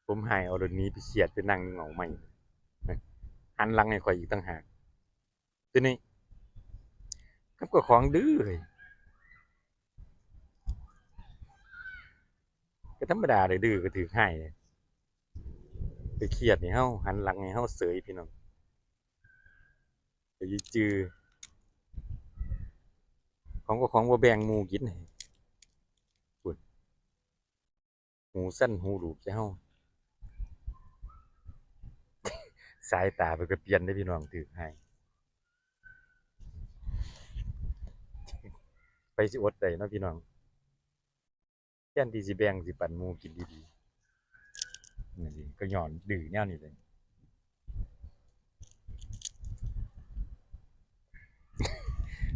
ຜົມຫາຍເອົາໂລດໜີໄປຄຽດໄປນັ່ງຢູ່ເຫງົ້າໄມ້ ຫັນຫຼັງໃຫ້ຂ້ອຍອີກຕ່າງຫາກ. ໂຕນີ້ກັບເຈົ້າຂອງດື້ເອີຍ ກໍທຳມະດາເດ້ ດື້ກໍຖືກຫາຍເດ້ ໄປຄຽດໃຫ້ເຮົາ ຫັນຫຼັງໃຫ້ເຮົາເສີຍ ພີ່ນ້ອງ. ໄປຈື່ ຂອງເຈົ້າຂອງບໍ່ແບ່ງໝູ່ກິນ ພຸ້ນ ຫູສັ້ນຫູຫຼູກແຕ່ເຮົາ ສາຍຕາເພິ່ນກໍປ່ຽນເດ້ພີ່ນ້ອງ ຖືກໃຫ້ ໃຜຊິອົດໄດ້ເນາະພີ່ນ້ອງ. ແທນທີ່ຊິແບ່ງຊິປັນໝູ່ກິນດີໆ ນີ້ກໍຍ້ອນດື້ແນວນີ້ເລີຍ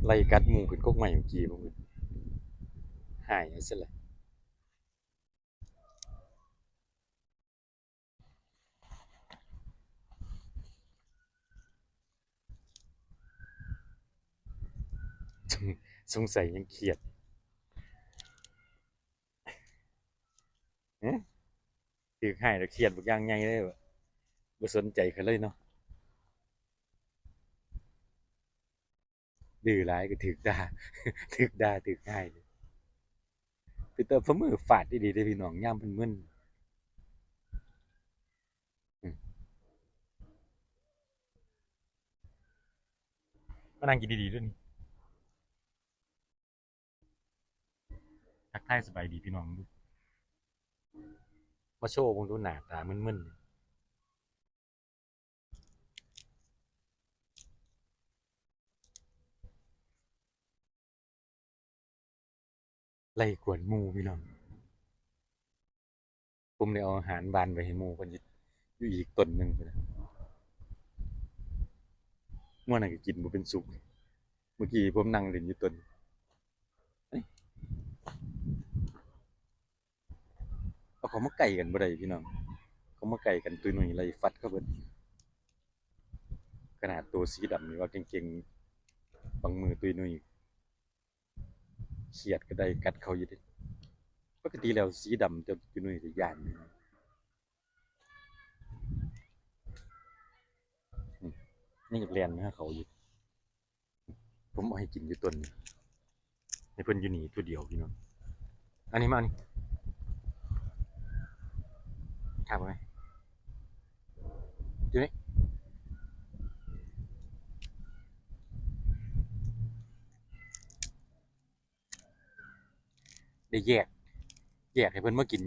ໄລ່ກັດໝູ່ຂຶ້ນກົກໄມ້ເມື່ອກີ້ ຫາຍເອົາຊະລະ. ສົງ ສົງໄສຍັງຄຽດ ຮະ ຖືກໃຫ້ແລ້ວຄຽດບັກຢ່າງໃຫຍ່ເລີຍ ບໍ່ສົນໃຈໃຜເລີຍເນາະ. ດື້ຫຼາຍກໍຖືກດ່າ ຖືກດ່າຖືກໃຫ້ ເປັນຕາຝ່າມືຟາດອີ່ຫຼີເດ້ພີ່ນ້ອງ ຍາມເພິ່ນມຶນ. ອືມ ມານັ່ງກິນດີໆເດີ້ນີ້ ທັກທາຍສະບາຍດີພີ່ນ້ອງດູ ມາໂຊເບິ່ງດູ ໜ້າຕາມຶນໆ. ໄລ່ກວນໝູ່ພີ່ນ້ອງ ຜົມໄດ້ເອົາອາຫານຫວ່ານໄວ້ໃຫ້ໝູ່ເພິ່ນຢູ່ອີກຕົ້ນໜຶ່ງພຸ້ນນະ ມື້ນັ້ນກໍກິນບໍ່ເປັນສຸກ ມື້ກີ້ຜົມນັ່ງຫຼິ້ນຢູ່ຕົ້ນ ເອົາເຂົ້າມາໃກ້ກັນບໍ່ໄດ້ພີ່ນ້ອງ ເຂົ້າມາໃກ້ກັນຕຸ້ຍນຸ້ຍໄລ່ຟັດເຂົາເບິດ ຂະໜາດໂຕສີດຳນີ້ວ່າເກັ່ງໆ ບາງມື້ຕຸ້ຍນຸ້ຍຄຽດກໍໄດ້ກັດເຂົາຢູ່ເດ້ ປົກກະຕິແລ້ວສີດຳຈະຕຸ້ຍນຸ້ຍຈະຢ້ານ ອືມ ຍັງຢາກແລ່ນມາຫາເຂົາຢູ່. ຜົມເອົາໃຫ້ກິນຢູ່ຕົ້ນ ໃຫ້ເພິ່ນຢູ່ນີ້ຜູ້ດຽວພີ່ນ້ອງ. ອັນນີ້ມາ ອັນນີ້ ຖາມວ່າໄງ ຢູ່ນີ້ ໄດ້ແຍກ ແຍກໃຫ້ເພິ່ນມາກິນ